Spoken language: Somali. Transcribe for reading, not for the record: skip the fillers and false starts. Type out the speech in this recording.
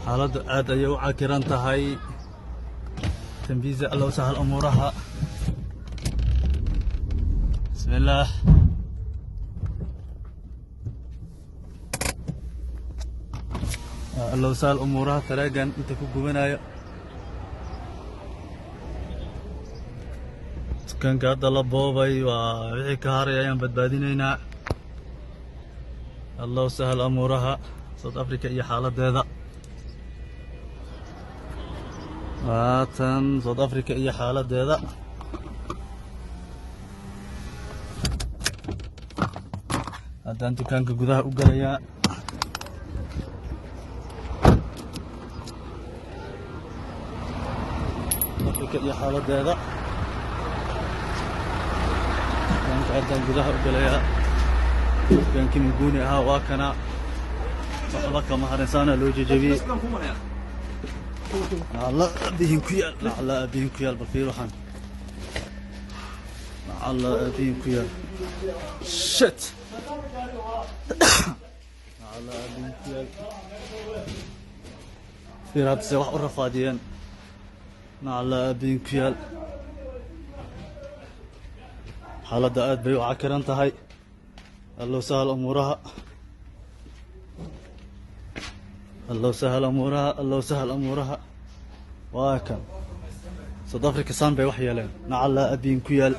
Xaaladdu aad ayay u cakiran tahay. Tembisa, Allow sahal umuuraha. Bismillaah. Allow sahal umuuraha. Tareegan inta ku gubanayo, dukaanka hadda la boobay waa wixii ka haray ayaan badbaadinaynaa. Allow sahal amuuraha. South Africa iyo xaaladeeda waatan. South Africa iyo xaaladeeda. Haddaan dukaanka gudaha u galayaa. Africa iyo xaaladeeda. Dukaanka haddaan gudaha u galayaa. Dukaankii Mguuni ahaa waa kana, waxba kama harin, saana loo jejebiyey. Nacala abihin ku yaal, nacala abihin ku yaal. Bal fiir waxaan, nacala abihin ku yaal. Shit, nacala abihin ku yaal. Fiir hadda se wax u rafaadiyeen. Nacala abihin ku yaal. Xaaladda aad bay u cakiran tahay. Allow sahal umuuraha, Allow sahal umuuraha, Allow sahal umuuraha. Waa kan South Africa, saan bay wax yeeleen. Nacala abiin ku yaal.